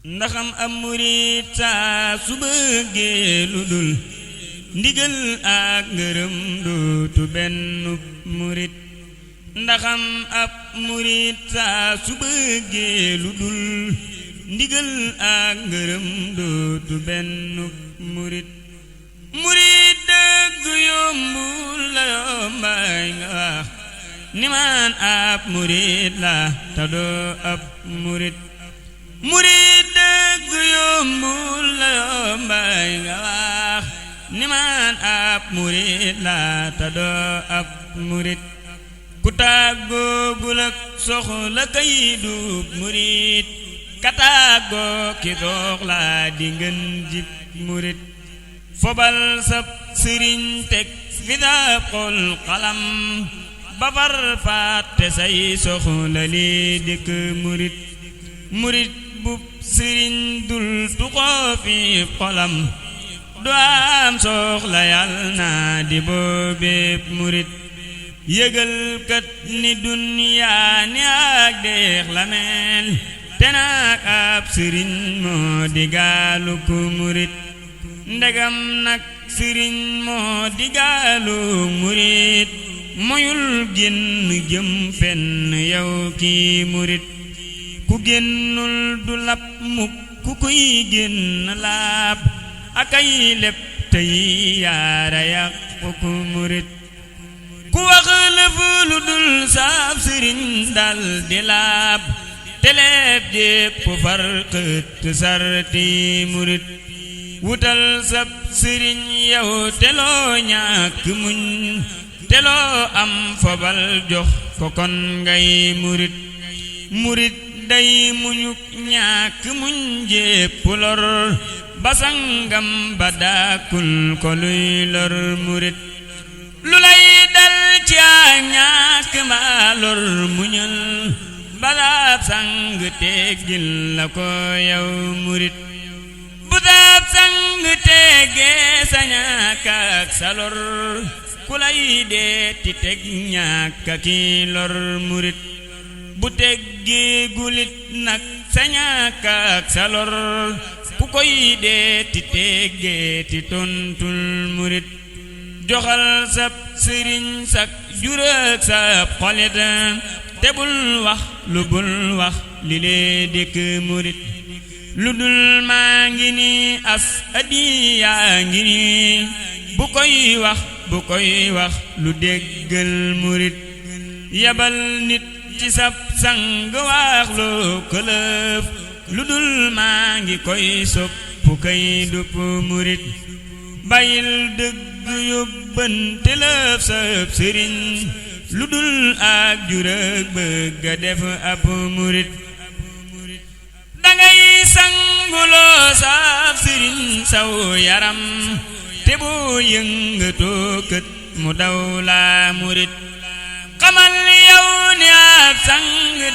ndaxam am murit saa su bëggee lu dul ndigal ak ngërëm dootu benn murit ndaxam ab murit saa su bëggee lu dul ndigal ak ngërëm dootu benn murit murit dëgg yombul la yombaay nga wax ni man ab murit la ta doo ab murit murit dëgg yombul la yombaay nga wax ni man ab murit la ta doo ab murit ku tàggoogul ak soxla kay dub murit ka tàggoo ki soxla di ngeen jib murit fobal sab sëriñ teg fi dab xol xalam ba far fàtte say soxla li dikk murit murit bu sëriñ dul tuxoo fi xolam du am soxla yàlla naa di boobeeb murit yëgal kat ni duniyaa ni ak deex la mel te nak ab sëriñ moo di gaalu ku murit ndegam nag sëriñ moo di gaalu murit moyul génn jëm fenn yow ki murit ku génnul du lab mukk ku kuy génn laab akay lépp tey yaara yàqu ku murit ku wax lëf lu dul saab sëriñ dal di laab teleeb jépp far xët sarti murit wutal sab sëriñ yow teloo ñàkk muñ teloo am fobal jox ko kon ngay murit murit day muñuk ñàkk muñ jépp lor basangam ba daakul ko luy lor murit lu lay dal ci ak ñàkk mbaa lor muñal balaab sang teggil la ko yow murit bu daab sang teggee sa ñàkk ak sa lor ku lay deeti teg ñàkk ki lor murit bu teggee gulit nag sa ñàkk ak sa lor ku koy deeti teggee ti tontul murit joxal sab sëriñ sak jurak sab xolit te bul wax lu bul wax li lee dëkk murit lu dul maa ngi ni as adiyaa ngi ni bu koy wax lu déggal murit yabal nit ci sab sang wax loo këlëf lu dul maa ngi koy soppu kay dupp murit bàyyil dëgg yóbbante lëf sab sëriñ lu dul ak jurëg bëgg a def ab murit dangay sanguloo sab sëriñ saw yaram te boo yëngatoo kët mu daw la murit xamal yow ni ab sang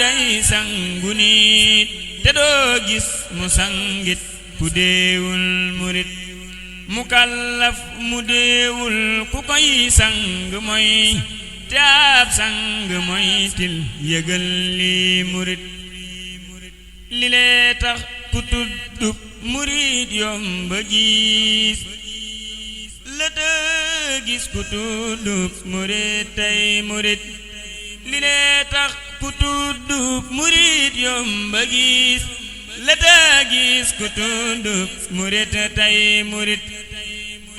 day sangu nit te doo gis mu sangit ku deewul murit mu kallaf mu deewul ku koy sang mooy te ab sang mooy til yëgal li murit li lee tax ku tuddub murit yomba gis la te gis ku tuddub murit tey murit li lee tax ku tuddub murit yomba gis la te gis ku tuddub murit tey murit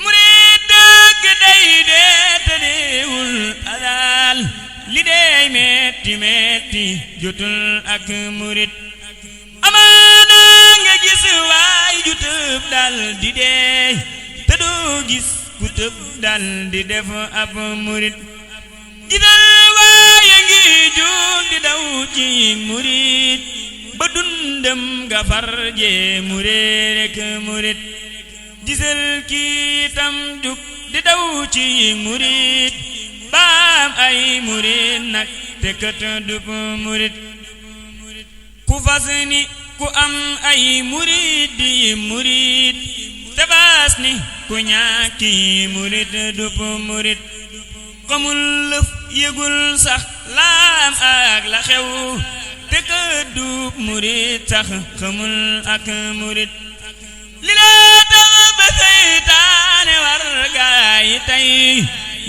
murit dëgg day dee te deewul alal li dey metti metti jotul ak murit amaana nga gis waay ju tëb dal di dee te doo gis ku tëb dal di def ab murit gisal waaye ngi jóg di daw ci murit ba dundam nga farje murit rek murit gisal kii tam jug di daw ci murit baam ay murit nag te kët dup murit ku fas ni ku am ay murit di murit te baas ni ku ñàkki murit dup murit xamul lëf yëgul sax laam ak la xew te te ka duub murit sax xamul ak murit li la tax ba seytaane war gaay tey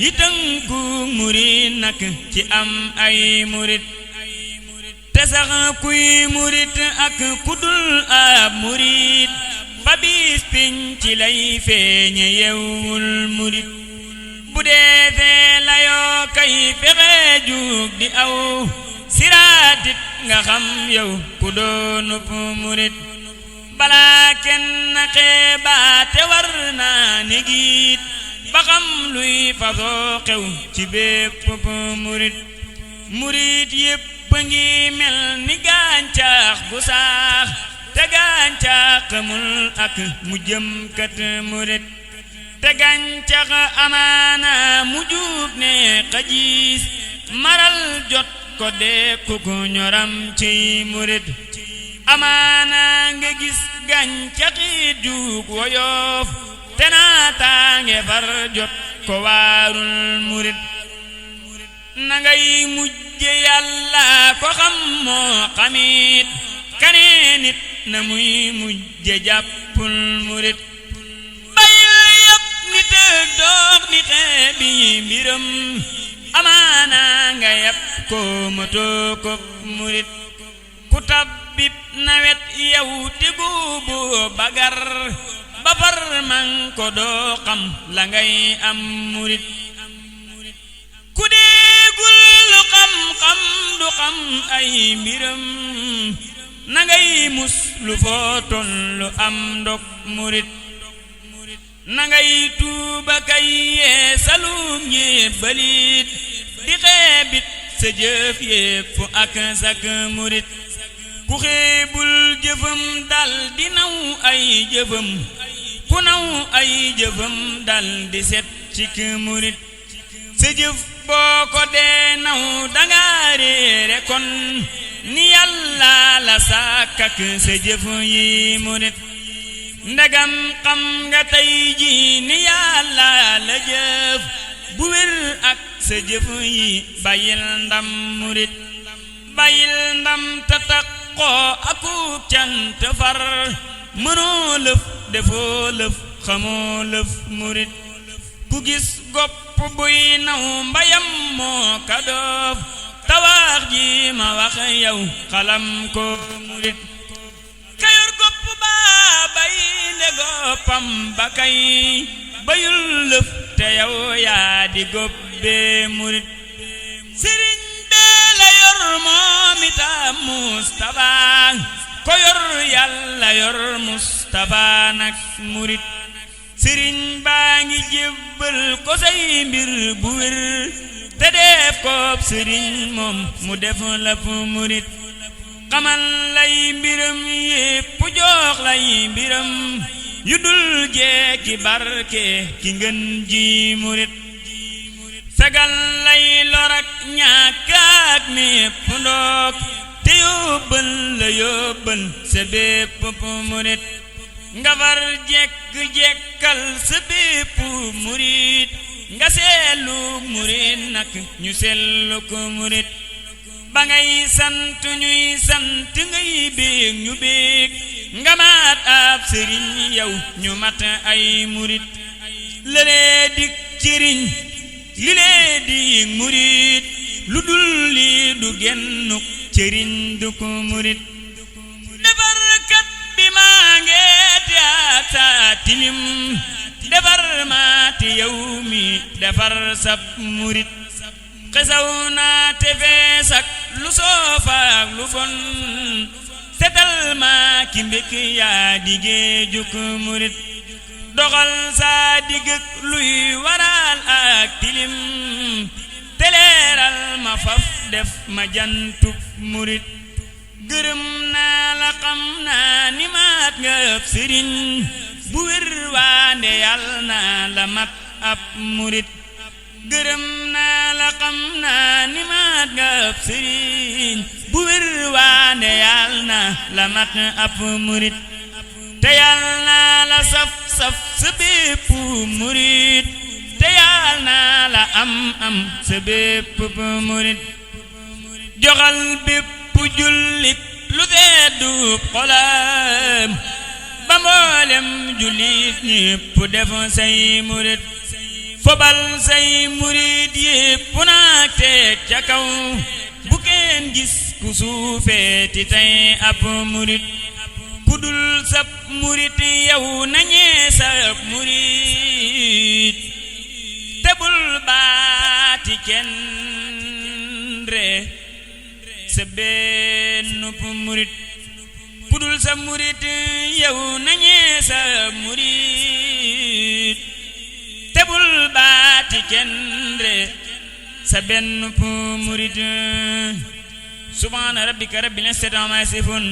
yi tënku murit nak ci am ay murit te sax kuy murit ak kudul ab murit fa bis piñ ci lay feeñe yewul murit bu dee fee layoo kay fexe jug di aw siraatit nga xam yow ku doonub murit balaa kenn xeebaate war naa negiit ba xam luy fasoo xew ci bépp murit murit yépp ngi mel ni gàncax gu saax te gàncax xamul ak mu jëm kat murit te gàncax amaana mu jub ne xajiis maral jot ko dee ku ko ñoram ci murit amaana nga gis gàncaxi jug woyof te naataange far jot ko waarul murit na ngay mujje yàlla ko xam moo xamit kanee nit na muy mujje jàppul murit bayil yëpp nit ak doog ni xeebi mbiram amaana nga yàpp ko matoo ko murit ku tabbib nawet yow te guubu bagar ba far man ko doo xam la ngay am murit ku déegul lu xam-xam du xam ay mbiram na ngay mus lu foo tollu am ndok murit na ngay tuuba kay yeesalum yébbalit di xeebit sa jëf yépp ak sak murit ku xeebul jëfam dal di naw ay jëfam ku naw ay jëfam dal di set cik murit sa jëf boo ko dee naw danga réere kon ni yàlla la sàkkak sa jëf yi murit ndegam xam nga tey ji ni yàlla la jëf bu wér ak sa jëf yi bàyyil ndam murit bàyyil ndam tatak xoo akuk cant far mënoo lëf defoo lëf xamoo lëf murit ku gis gopp buy naw mbayam moo ka doof tawax ji ma wax yow xalam ko murit kayor gopp baa bay nde goppam ba kay bayul lëf te yow yaa di goppee murit sëriñ bee la yor moom itam Mustafa ko yor yàlla yor Mustafa nak murit sëriñ baa ngi jébbal ko say mbir bu wér te def koob sëriñ moom mu def la fu murit xamal lay mbiram yépp jox lay mbiram yu dul jeeki barke ki ngën ji murit fegal lay lorak ñàkk ak mépp ndoog te yóbbal la yóbbal sa bépp murit nga far jekk-jekkal sa bépp murit nga seelu murit nak ñu seelu ko murit ba ngay sant ñuy sant ngay béeg ñu béeg nga mat ab sëriñ yow ñu mat ay murit lëlee dik cëriñ li lee dik murit lu dul li du gennuk cëriñ du ko murit defarkat bi maa ngeeti ak saa tilim defar maati yow mi defar sab murit xesaw naa te feesak lu soofaak lu bon setal maa ki mbék yaa digee juk murit doxal saa digëk luy waral ak tilim teleeral ma faf def ma jantub murit gërëm naa la xam naa ni maat nga ëpp sëriñ bu wér waande yàlla naa la mat ab murit gërëm naa la xam naa ni maat nga ëpp sëriñ bu wér waande yàlla naa la mat ab murit te yàlla naa la saf saf sa bépp murit te yàlla naa la am sa bépp murit joxal bépp jullit lu seddu xolam ba mboolem jullit ñépp def say murit fobal say murit yépp naa teg ca kaw bu kenn gis ku suufeeti tey ab murit kudul sab murit yow nañee sab murit tebul baati kenn ree sa bennup murit kudul sab murit yow nañee sab murit tebul baati kenn ree sa bennup murit subhaana rabbika rabbil izzati ammaa yasifuun